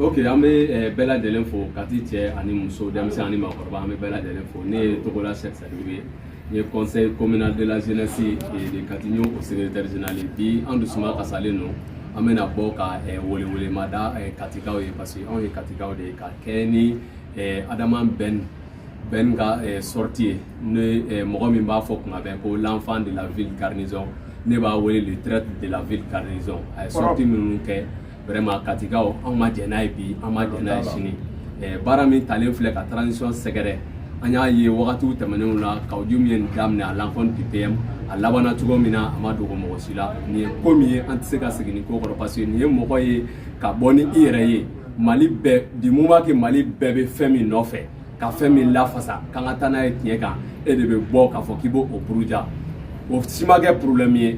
Ok, an bɛ bɛɛ lajɛlen fo, Kati cɛ ani muso, denmisɛn ani maakɔrɔba, an bɛ bɛɛ lajɛlen fo. Ne ye Togola Cheick Sadiku ye, n ye conseil communal de la jeunesse de Kati, n y'o secrétaire général ye. Bi an dusuma kasalen don, an bɛna bɔ ka welewelema da Katikaw ye, parce que anw ye Katikaw de ye, ka kɛɲɛ ni Adama Ben ka sortie ye. Ne mɔgɔ min b'a fɔ kuma bɛɛ ko l'enfant de la ville garnison, ne b'a wele le traître de la ville garnison. A ye sortie minnu kɛ, vraiment, Katikaw, anw ma jɛn n'a ye bi, an ma jɛn n'a ye sini. Baara min talen filɛ ka transition sɛgɛrɛ, an y'a ye wagatiw tɛmɛnenw la, Kaou Djim ye nin daminɛ à l'encontre du PM, a labanna cogo min na, a ma dogo mɔgɔ si la. Nin ye ko min ye, an tɛ se ka segin nin ko kɔrɔ, parce que nin ye mɔgɔ ye ka bɔ ni i yɛrɛ ye Mali bɛɛ, du moment que Mali bɛɛ bɛ fɛn min nɔfɛ, ka fɛn min lafasa, k'an ka taa n'a ye tiɲɛ kan, e de bɛ bɔ k'a fɔ k'i b'o buruja. O si ma kɛ problème ye.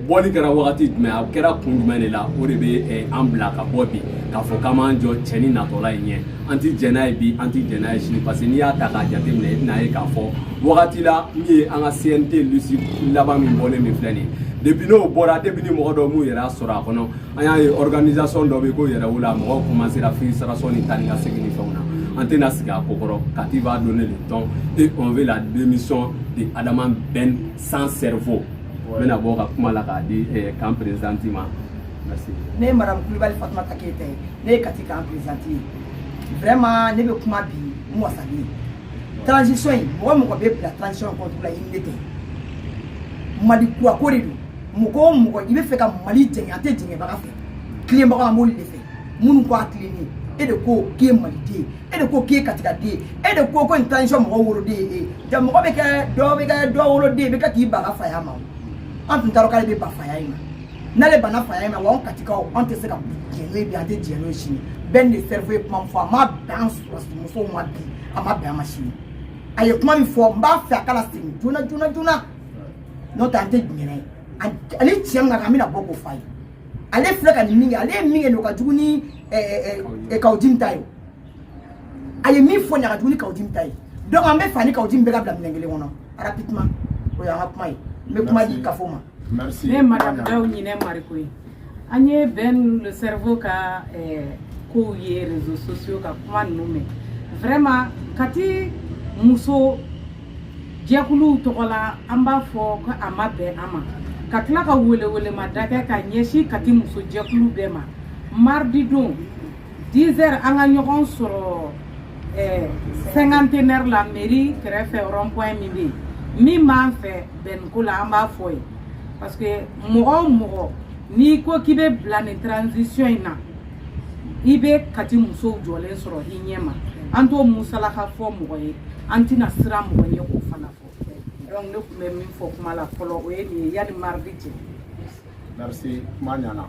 Bɔli kɛra wagati jumɛn, a kɛra kun jumɛn de la? O de bɛ an bila ka bɔ bi k'a fɔ k'an b'an jɔ cɛnin natɔla in ɲɛ. An ti jɛn n'a ye bi, an ti jɛn n'a ye sini, parce que n'i y'a ta k'a jateminɛ, i bɛna ye k'a fɔ wagati la min ye an ka CNT liste laban min bɔlen min filɛ nin ye, depuis n'o bɔra, depuis ni mɔgɔ dɔw m'u yɛrɛ sɔrɔ a kɔnɔ, an y'a ye organisation dɔ bɛ yen ko yɛrɛwolo la, mɔgɔw commencera frustration ni taa ni ka segin ni fɛnw na. An tɛna sigi a ko kɔrɔ. Kati va donner le ton et on veut la démission de Adama Ben sans cerveau. N bɛna bɔ ka kuma la k'a di camp présidente ma. Merci. Ne ye madame Kulibali Fatumata Keyita ye, ne ye Kati camp présidente ye. Vraiment, ne bɛ kuma bi n wasalen. Transition in, mɔgɔ mɔgɔ bɛ bila transition in contre la, i ni ne tɛ. Mali kura ko de don. Mɔgɔ o mɔgɔ i bɛ fɛ ka Mali jɛngɛ, an tɛ jɛngɛbaga fɛ, tilenbagaw an b'olu de fɛ. Minnu ko a tilennen, e de ko k'i ye maliden ye, e de ko k'i ye katikaden ye, e de ko ko nin transition mɔgɔ woloden ye e ye. Ja mɔgɔ bɛ kɛ dɔ bɛ kɛ dɔ woloden, i bɛ kɛ k'i ban ka faya ma. O an tun t'a dɔn k'ale bɛ ban faya in ma. N'ale banna faya in ma wa, anw Katikaw, anw tɛ se ka jɛn n'o ye bi, an tɛ jɛn n'o ye sini. Ben le cerveau ye kuma min fɔ, a ma bɛn an sɔrɔsi musow ma bi, a ma bɛn an ma sini. A ye kuma min fɔ, n b'a fɛ a kana segin joona joona joona, n'o tɛ an tɛ jɛn n'a ye. Ale tiɲɛ min ka kan, an bɛna bɔ k'o f'a ye. Ale filɛ ka nin min kɛ, ale ye min kɛ nin, o ka jugu ni Kaou Djim ta ye. A ye min fɔ nin, a ka jugu ni Kaou Djim ta ye. Donc an bɛ fa ni Kaou Djim bɛɛ ka bila minɛn kelen kɔnɔ rapidement. O y'an ka kuma ye. N bɛ kuma di kafo ma. Merci. Ne madame Daw Ɲinɛ Mariko ye. An ye Ben le cerveau ka kow ye réseaux sociaux ka kuma ninnu mɛn. Vraiment, Kati muso jɛkuluw tɔgɔ la, an b'a fɔ ko a ma bɛn an ma, ka tila ka welewelema da kɛ ka ɲɛsin Kati muso jɛkulu bɛɛ ma. Mardi don, 10 heures, an ka ɲɔgɔn sɔrɔ cinquantenaire la, mairie kɛrɛfɛ, rond point min bɛ yen. Min b'an fɛ bɛnko la, an b'a fɔ ye, parce que mɔgɔ o mɔgɔ n'i ko k'i bɛ bila nin transition in na, i bɛ Kati musow jɔlen sɔrɔ i ɲɛ ma. An t'o musalaka fɔ mɔgɔ ye, an tɛna siran mɔgɔ ɲɛ k'o fana fɔ. Donc ne tun bɛ min fɔ kuma la fɔlɔ, o ye nin ye, yanni mardi cɛ. Merci, kuma ɲana.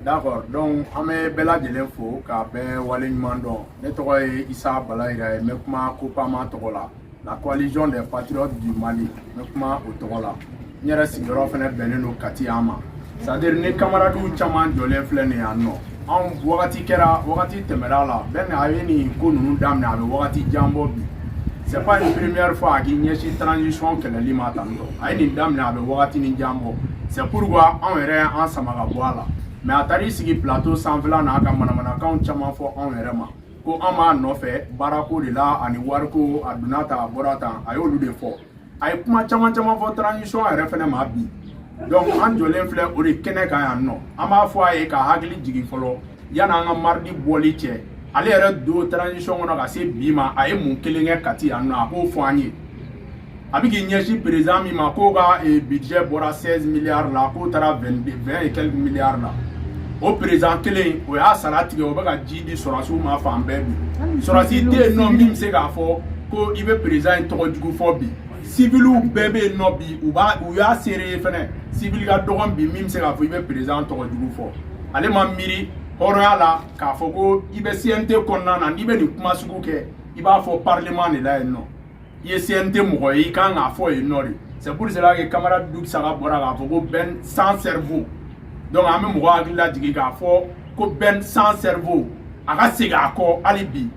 D'accord, donc an bɛ bɛɛ lajɛlen fo k'a bɛɛ waleɲuman dɔn. Ne tɔgɔ ye Isa Balayira ye, n bɛ kuma COPAMA tɔgɔ la, la coalition des patriotes du Mali, n bɛ kuma o tɔgɔ la. N yɛrɛ sigiyɔrɔ fɛnɛ bɛnnen don Kati yan ma. C'est à dire ni camarades caman jɔlen filɛ nin yan nɔ, anw wagati kɛra, wagati tɛmɛra la, bɛɛ a ye nin ko ninnu daminɛ, a bɛ wagati jan bɔ bi. C'est pas une première fois a k'i ɲɛsin transition kɛlɛli ma tan tɔ. A ye nin daminɛ, a bɛ wagati ni jan bɔ. C'est pourquoi anw yɛrɛ y'an sama ka bɔ a la. Mais a taar'i sigi plateau sanfɛla n'a ka manamanakanw caman fɔ anw yɛrɛ ma ko an b'a nɔfɛ baarako de la ani wariko, a donna tan, a bɔra tan, a y'olu de fɔ. A ye kuma caman caman fɔ transition yɛrɛ fɛnɛ ma bi. Donc an jɔlen filɛ o de kɛnɛ kan yan nɔ. An b'a fɔ a ye ka hakili jigin fɔlɔ yan'an ka mardi bɔli cɛ. Ale yɛrɛ don transition kɔnɔ ka se bi ma, a ye mun kelen kɛ Kati yan nɔ? A k'o fɔ an ye. A bɛ k'i ɲɛsin président min ma k'o ka budget bɔra 16 milliards la, k'o taara 22, 20 et quelques milliards la, o président kelen o y'a sara tigɛ, o bɛ ka ji di sɔrɔsiw ma fan bɛɛ. Bi sɔrɔsi tɛ yen nɔ min bɛ se k'a fɔ ko i bɛ président in tɔgɔ jugu fɔ. Bi civiliw bɛɛ bɛ yen nɔ bi, u b'a u y'a seere ye fɛnɛ, civil ka dɔgɔn bi min bɛ se k'a fɔ i bɛ président tɔgɔ jugu fɔ. Ale ma miiri hɔrɔnya la k'a fɔ ko i bɛ CNT kɔnɔna na, n'i bɛ nin kuma sugu kɛ, i b'a fɔ parlement de la yen nɔ. I ye CNT mɔgɔ ye, i kan k'a fɔ yen nɔ de. C'est pour cela que camarade Douk Saga bɔra k'a fɔ ko Ben sans cerveau. Donc an bɛ mɔgɔ hakili lajigin k'a fɔ ko Ben sans cerveau, a ka segin a kɔ hali bi.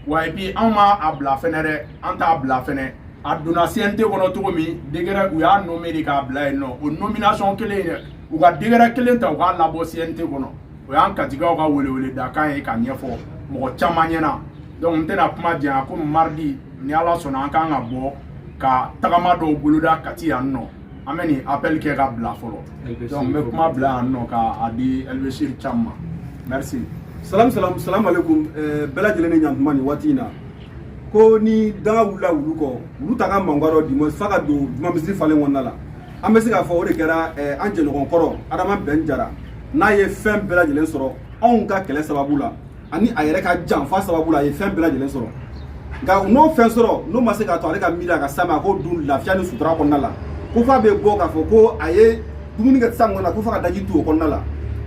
Wa et puis anw ma a bila fɛnɛ dɛ, an t'a bila fɛnɛ. A donna CNT kɔnɔ cogo min, décret u y'a nommé de k'a bila yen nɔ. O nomination kelen in dɛ, u ka décret kelen ta, u k'a labɔ CNT kɔnɔ. O y'an Katikaw ka weleweledakan ye ka ɲɛfɔ. mɔgɔ caman ɲɛna. Donc n tɛna kuma janya, komi mardi ni Ala sɔnna, an kan ka bɔ ka tagama dɔw boloda Kati yan nɔ. An bɛ nin appel kɛ ka bila fɔlɔ. Donc n bɛ kuma bila yan nɔ ka a di Elbechir Thiam ma. Merci. Salam salam, salam alaikum. Bɛɛ lajɛlen ni ɲantuma nin waati in na. Ko ni danga wulila wulu kɔ, wulu ta ka mankan dɔ du moins f'a ka don juma misiri falen kɔnɔna la. An bɛ se k'a fɔ o de kɛra an jɛɲɔgɔn kɔrɔ Adama Bɛn Jara n'a ye fɛn bɛɛ lajɛlen sɔrɔ anw ka kɛlɛ sababu la ani a yɛrɛ ka janfa sababu la, a ye fɛn bɛɛ lajɛlen sɔrɔ. Nka n'o fɛn sɔrɔ n'o ma se k'a to ale ka miiri a ka s'a ma, a k'o dun lafiya ni sutura kɔnɔna la, ko f'a bɛ bɔ k'a fɔ ko a ye dumuni kɛ san kɔnɔ, ko f'a ka daji tu o kɔnɔna la.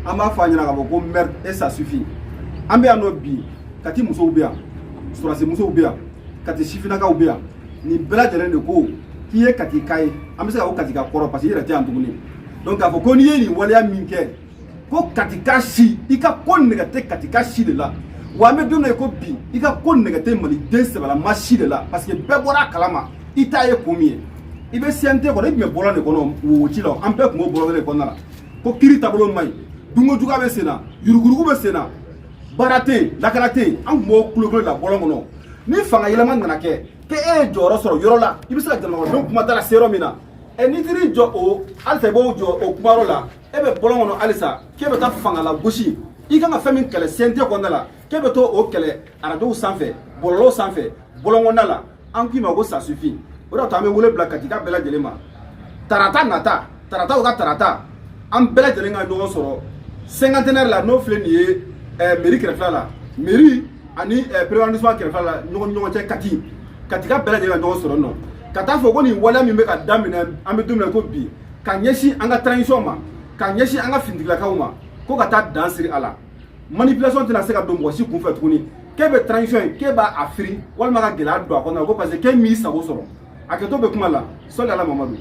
An b'a fɔ a ɲɛna k'a fɔ ko merde et ça suffit. An bɛ yan nɔ bi, Kati musow bɛ yan, sɔrɔdasi musow bɛ yan, Kati sifinnakaw bɛ yan, nin bɛɛ lajɛlen de ko k'i ye Kati ka ye. An bɛ se ka ko Kati ka kɔrɔ, parce que i yɛrɛ tɛ yan tuguni. Donc k'a fɔ ko n'i ye nin waleya min kɛ, ko Kati ka si, i ka ko nɛgɛ tɛ Kati ka si de la. Wa an bɛ don min na i ko bi, i ka ko nɛgɛ tɛ maliden sɛbɛlama si de la, parce que bɛɛ bɔra a kalama i t'a ye kun min ye. I bɛ CNT kɔnɔ, i tun bɛ bɔlɔn de kɔnɔ wo ci la. An bɛɛ tun b'o bɔlɔn de kɔnɔna la, ko kiiri taabolo man ɲi, dunko juguya bɛ sen na, yuruguyurugu bɛ sen na, baara tɛ yen, lakana tɛ yen. An tun b'o kulokolo la bɔlɔn kɔnɔ. Ni fanga yɛlɛma nana kɛ k'e ye jɔyɔrɔ sɔrɔ yɔrɔ la, i bɛ se ka jamanakɔnɔdenw kuma da la se yɔrɔ min na, ɛ, n'i taar'i jɔ o halisa, i b'o jɔ o kumayɔrɔ la, e bɛ bɔlɔn kɔnɔ halisa k'e bɛ taa fanga la gosi. I kan ka fɛn min kɛlɛ CNT kɔnɔna la, k'e bɛ to o kɛlɛ arajow sanfɛ, bɔlɔlɔw sanfɛ, bɔlɔn kɔnɔna la. An k'i ma ko ça suffit. O de y'a to an bɛ wele bila Katika bɛɛ lajɛlen ma. Tarata nata, tarata o ka tarata, an bɛɛ lajɛlen ka ɲɔgɔn sɔrɔ Cinquantenaire la, n'o filɛ nin ye mairie kɛrɛfɛla la, mairie ani premier arrondissement kɛrɛfɛla la, ɲɔgɔn ɲɔgɔn cɛ. Kati, Katika bɛɛ lajɛlen ka ɲɔgɔn sɔrɔ nɔ, ka taa fɔ ko nin waleya min bɛ ka daminɛ, an bɛ don min na ko bi, ka ɲɛsin an ka transition ma, ka ɲɛsin an ka finitigilakaw ma, ko ka taa dan siri a la. Manipulation tɛna se ka don mɔgɔ si kunfɛ tuguni k'e bɛ transition ye, k'e b'a a firi walima ka gɛlɛya don a kɔnɔ, ko parce que k'e m'i sago sɔrɔ. A kɛtɔ bɛ kuma la sɔli ala Mamadu.